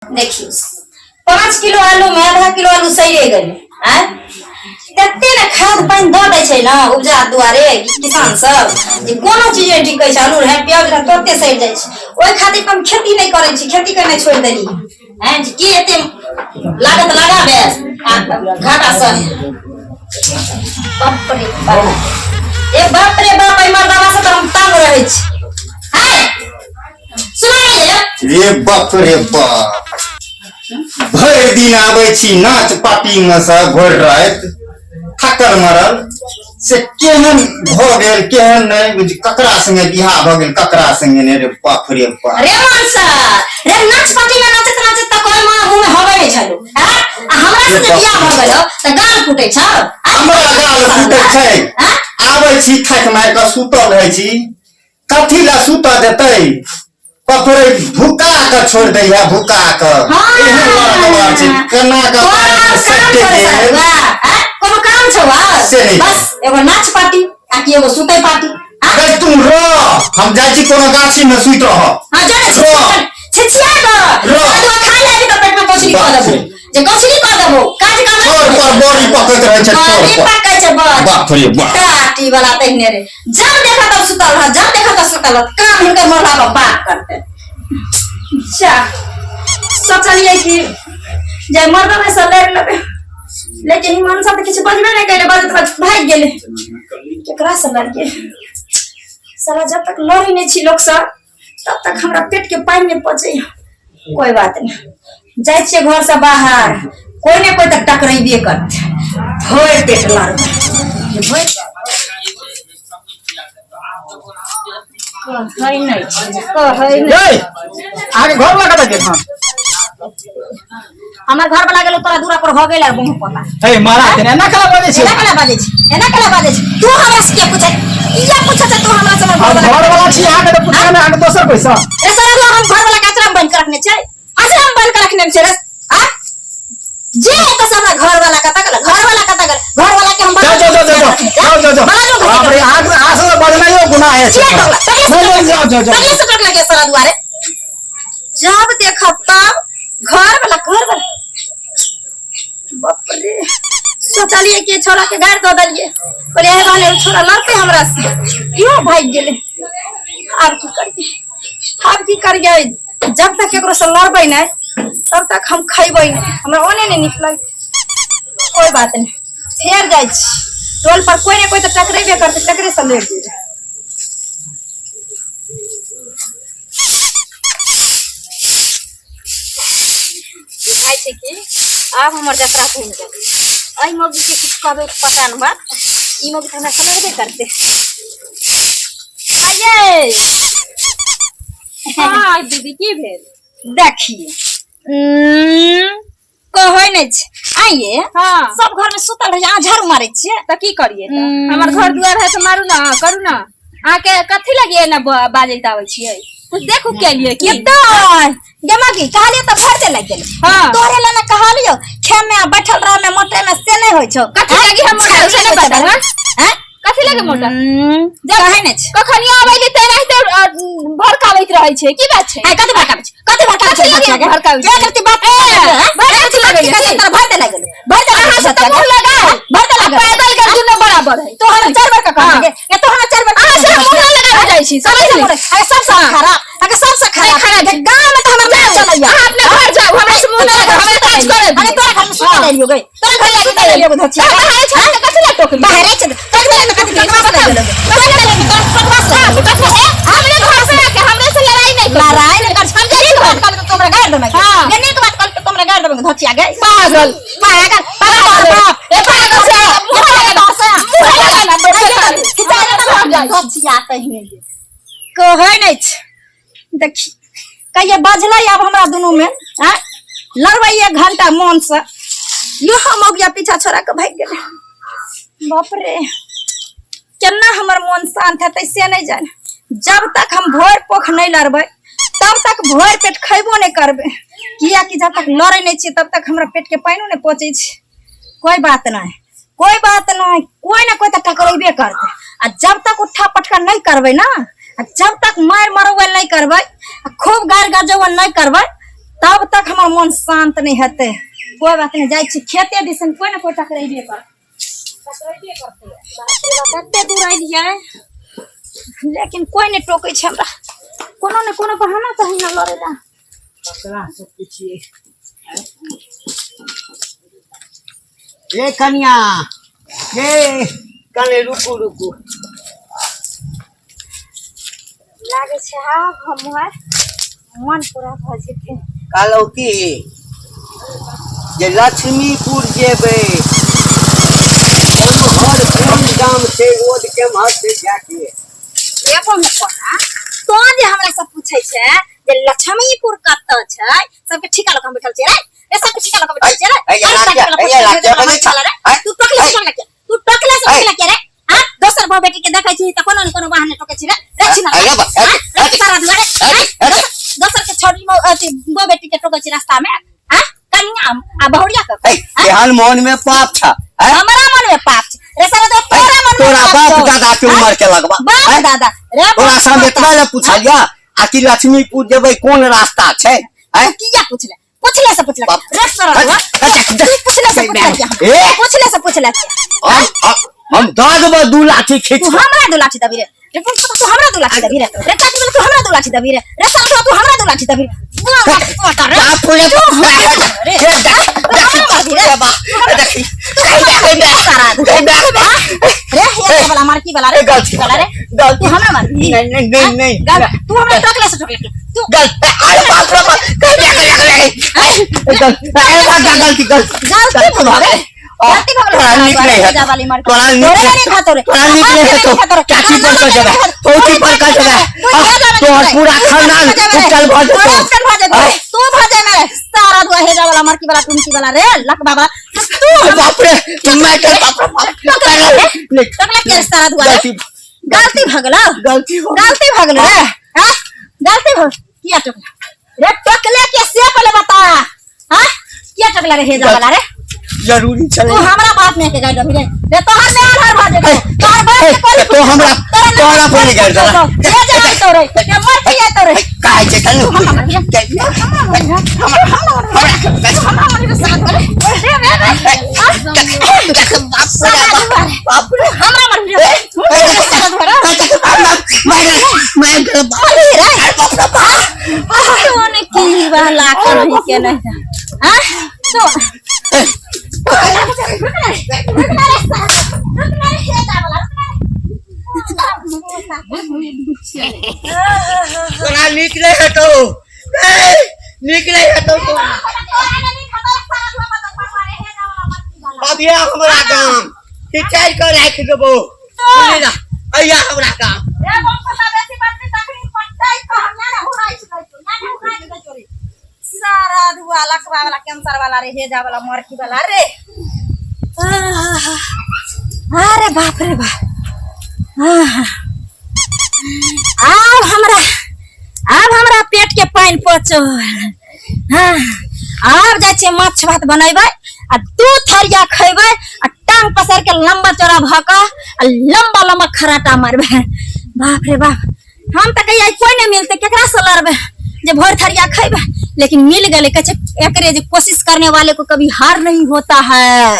देखियौ 5 किलो आलू में आधा किलो आलू सड़े गेलै। आँय, तते ने खाद पानि दऽ दै छै ने उपजा दुआरे किसान सब जे कोनो चीज नहि टिकै छै। आलू रहै, प्याज रहै, तुरते सड़ि जाइ छै। ओहि खातिर हम खेती नहि करै छी, खेती केनाइ छोड़ि देलियै। आँय, जे की एते लागत लगाबे आ घाटा सहे। बाप रे बाप, ए बाप रे बाप, एहि मर्दाबा से तऽ हम तंग रहै छी। आँय, सुना नहीं। रे बाप रे बाप, भरि दिन आबै छी नाच पार्टी में से, भरि राति थाकल मरल, से केहन भऽ गेल केहन नहि बुझ, ककरा संगे बियाह भऽ गेल, ककरा संगे नहि। रे बाप रे बाप। रे मनसा रे, नाच पार्टी में नाचत नाचत तऽ कोई माँ मुंह में हवे नहीं छलो। हैं, आ हमरा से जे बियाह भऽ गेल तऽ गाल फूटे छौ? हमरा गाल फूटै छै? हैं? आबै छी थाकि मारि कऽ सुतल रहै छी, कथी ला सुतऽ देतै? कपड़े भुका कऽ छोड़ि दै है, भुका कऽ। एहन लड़कवा छै, केना कऽ कोनो काम सटि छौ रे गेल। सारुआ? हैं? कोनो काम छौ आर? से नहि। बस एगो नाच पार्टी आ कि एगो सुतै पार्टी, हैं? अरे तू रह, हम जाइ छी कोनो गाछी में सुति रह। हाँ, जो ने। रह। छिछिया कऽ रह। तू खाय लागी तऽ पेट में कचरी कऽ देबो, जे कचरी कऽ देबो, काज करना। चोर पर बड़ी पकैत रहै छै, चोर बड़ी पर। पकै छै बस। बाप रे बाप। टाटी वाला तहिने रे, जब देखा तब सुतल रह, जब देखा तब सुतल रह। काम हिनकर मरला पर बात करते। अच्छा, सोचलिए कि जे मर्दमे से लड़ि लेबै, लेकिन ई मनसा तऽ किछु बजबे नहि कयले, बजैत बजैत भागि गेलै। केकरा से लड़िए साला? जब तक लड़ै नहि छी लोकसँ तब तक हमरा पेट के पानि नहि पचै। कोई बात नहीं, जाइ छियै घर से बाहर, कोई ने कोई तऽ टकरेबे करतै, भरि पेट लड़बै भरि। कहै नहि छै, कहै नहि। ए, अहाँके घर वाला कतऽ गेल हँ? हमर घर वाला गेलो तोरा दूरा पर, हो गेल आर मुंह पोता। हे मारा के एना कला बजै छै? एना केना बाजै छै? एना केना बाजै छै? तू हमरा से किया पूछै, किया पूछै छै तू हमरा से हमर हम घर वाला? घर वाला छी अहाँके तऽ पूछै ने, अहाँके दोसर पैसा। रे साला, हम घर वाला के आचरा में बंद के रखने छै, आचरा में बंद के रखने छै रे। आ जे तो से हमरा घर वाला कतऽ गेल, घर वाला कतऽ गेल, घर वाला के हम जाओ जाओ जाओ जाओ जाओ जाओ जाओ। बना लो घर। बाप रे, अहाँके अहाँ से बजनाइयो गुनाह है। किया टोकला? नहीं नहीं, जाओ जाओ जाओ। तनिए से टोकला के सारा दुआरे जब देखब तब घर वाला, घर वाला। बाप रे, सोचलिए कि छोरा के गाड़ दऽ देलिए, कहलिए एहि बहाने छोरा लड़ते हमरा से, इहो भागि गेलै। आब की करिए, आब की करिए? जब तक केकरो से लड़बै नहि तब तक हम खैबै नहि, हमरा ओने नहि नीक लगै। कोई बात नहि, फेर जाइ छी टोल पर, कोई ने कोई तऽ टकरेबे करतै, टकरे से लड़ि जेबै। बुझाइ छै कि आब हमर जतरा घुमि गेल। एहि मौगीके किछु कहबै तऽ पता नहि बात, ई मौगी तऽ हमरा समझबे करतै। आइये। हाँ दीदी, की भेल? देखिए, कहै नहि छै। आइये। सब घर में सुतल रहै, अहाँ झाड़ू मारै छियै। तऽ की करिए तऽ? हमर घर दुआर है तऽ मारू ना, करू ना। अहाँके कथी लगी एना बाजैत आबै छियै? कुछ देखू के लिए की? तऽ गेमा की कहलियै तऽ भर दे लागि गेलै। तोरे लए ने कहलियौ, खेमे में आ बैठल रह में मोटे में, से नहि होइ छौ। कथी लगी हम मोटा झाड़ू से नहि नहि होइ पता छौ। है? हैं? कथी लगे मोटा? जब कहै नहि छै। कखनी आबै ले तऽ एनाहिते भड़काबैत रहै छै, की बात छै? आइ कथी भड़काबै छै, कथी भड़काबै छै? कथी लगे भड़काबै छै? एक रत्ती बात ए, हैं? भड़काबै छै बात लगैया की की? तोरा भर दे लागि गेलै, भर दे लागि अहाँ से गेलै। तऽ मुँह लगाउ। भर दे आ लागि गेलै। पैदल के दुनू बराबर है। तो हमरा चार बार का हाँ। कहलगे ये, तो हमरा चार बार। अहाँ से मुँह ना लगाबै जाइ छी, समझ समझली? अरे सबसे खराब, अरे सबसे खराब। खराब। गांव में तो हमर नाम चलैया। अहाँ अपना घर जाउ, हमरा से मुँह ना लगाउ, हमरा काज करे अरे तोरा घर में सुतल एलियो गे, तोरा घर में सुतल एलियो धचिया। बाहर छै तऽ कथी लए टोकली? बाहरे छै, तोरा घर में कथी ककरा से गेलो? तोरा घर में तोरा ककरा से गेलो? ककरा से? हमरे घर से आके हमरे से लड़ाई नहीं करू। लड़ाई नहीं कर। हम जे नीक बात कहल तऽ तोरा गारि देबै। हाँ। जे नीक बात कहल तऽ तोरा गारि देबै धचिया गे। पागल। पागल, पागल बाप। ए पागल से मुँह लगा, मुँह लगा ना, धचिया तहिने कहै नहि छै। देखी कहिया बजलै आब हमरा दुनू में आँय लड़बै एक घंटा मोन से। इहो मौगिया पीछा छोड़ा के भागि गेलै। बाप रे, केना हमर मोन शांत हेतै से नहि जाने। जब तक हम भरि पोख नहि लड़बै तब तक भरि पेट खैबो नहि करबै, कियाकि जब तक लड़ै नहि छियै तब तक हमरा पेट के पानिओ नहि पचै छै। कोई बात नहीं, कोई बात नहीं, कोई ना कोई तऽ टकरेबे करतै। आ जब तक उठा पटका नहि करबै ना, आ जब तक मारि मरौवल नहि करबै, आ खूब गारि गजौवल नहि करबै, तब तक हमर मन शांत नहि हेतै। कोइ बात नहि, जाइ छी खेते दिसन, कोइ ने कोइ टकरेबे कर, टकरेबे करतै। बाप रे बाप, कते दूर अयलियै, लेकिन कोइ नहि टोकै छै हमरा। कोनो ने कोनो बहाना चाही ने लड़ै लए। ककरा से पुछिए? ए कनिया, ए कने, रुकू रुकू। लागै छै आब हमर मन पूरा भऽ जेतै। कहलहुँ की जे लक्ष्मीपुर जेबै, केम्हर कोन गाम छै, रोड केम्हर छै जाके? रे बंकोना, तो जे हमरा सब पूछै छै जे लक्ष्मीपुर कतऽ छै, सबके ठीका लऽ कऽ हम बैठल छियै रे। रे, सबके ठीका लऽ कऽ बैठल छियै रे। ऐ, ऐ, अरे, लाग जा, साइकिल ऐ, लाग जा, वाला बजै पूछै रे। ऐ, तू टोकले से ऐ। टोकले के, तू टोकले से ऐ। टोकले के रे। हां, दोसर बहु बेटी के देखै छी त कोनो ने कोनो बहाने टोकै छी रे। रे छिना, ऐ, बा, ऐ, रे सारा दुआरे, ऐ, ऐ, ऐ। दोसर के छोड़ी अथी बहु बेटी के टोकै छी रास्ता में। हां, कनिया आ बहुरिया के। ऐ, एहन मोन में पाप छा, ऐ? हमरा मन में पाप छै रे सारा, तो तोरा मन में तोरा पाप बाप छौ। दादा के उमर के लगबा, बाप ऐ? दादा रे? तोरा से हम एतना ले पूछलिया आ कि लक्ष्मीपुर जेबै, कोन रास्ता छै, ऐ? किया पूछले? पूछले से पूछले बाप। रे सारा हट, दुआ। हट, तू पूछले से पूछले किया? ए! पूछले से पूछले किया? हम दऽ देबो दू लाठी खींच तू कऽ। हमरा दू लाठी दबी रे? रे तू तू हमरा दू लाठी दबी रे? रे चाची बोले, तू हमरा दू लाठी दबी रे? रे साला तू तू हमरा दू लाठी दबी रे? बुआ मार तू मार रे। बाप रे तू बाप। रे। हे, देख, तू हमरा मारबी रे? हे बा, देखी। तू हमरा मारबी रे सारा हे बा, रे? हे वाला मारकी वाला रे? ए, गलती वाला रे। गलती। तू हमरा मारबी? नहीं, नहीं, नहीं, नहीं। तू हमरा टोकले से टोकले तू। गलती, अरे बाप रे बाप, गलती, गलती, गलती, अरे बाप रे, गलती, गलती। गलती भऽ गेलै। गलती भऽ गेलै। तोरा नीक नहीं जा वाली मार। तोरा नीक तोरे नहीं नहीं खातो रे। तोरा नीक नहीं हेतौ। चाची पर कह जेबै, चौकी पर कह जेबै, तोहर पूरा खानदान उपटल भऽ जेतौ। जेतौ। तू भऽ जेबै सारा दुआ हेजा वाला मरकी वाला टुनकी वाला रे लकबा वाला तू। बाप रे, मैं तो बाप रे बाप। टकला के सारा दुआ रे। गलती। गलती भऽ गेलौ। गलती हो गेल। गलती भऽ गेलौ रे। हाँ, गलती भऽ किया टोकला रे? टोकले के से पहले बता। हाँ, किया टोकला रे हेजा वाला रे? जरूरी छलै। तू हमरा बाप में के गाइड अभी रे। रे तोहर में आधार भऽ जेतौ। तोहर बाप के कोई तो हमरा तोहरा पर गाइड दला। जे जाय तोरे के मर के तोरे। काहे छै तनु? हमरा मरबी रे? हमरा मरबी रे? हमरा मरबी रे? हमरा मरबी रे साथ रे रे रे रे? बाप रे बाप, बाप रे। हमरा मरबी रे साथ रे? मैं मरबी रे? तोने की वाला करही के नहीं? हां, तो रुक रे, रुक रे साथ, रुक रे हे जा वाला, रुक रे। तोरा नीक नहीं हेतौ, ए, नीक नहीं हेतौ तोरा। अभिया हमरा गाम खिचाइ कऽ राखि देबौ, सुनी ना, अइया हमरा गाम। सारा दुआ लकवा वाला, कैंसर वाला रे, हेजा वाला, मरकी वाला रे। आह, अरे बाप रे बाप। आह, आब हमरा पेट के पानि पचो। हाँ, आब जाइ छियै माछ भात बनेबै आ दू थरिया खैबै आ टांग पसारि के लंबा चौड़ा भऽ कऽ आ लंबा लंबा खराटा मारबै। बाप रे बाप, हम तऽ कहियै कोइ नहि मिलतै, केकरा से लड़बै जे भरि थरिया खैबै, लेकिन मिल गेलै। कहै छै एकरे जे कोशिश करने वाले को कभी हार नहीं होता है।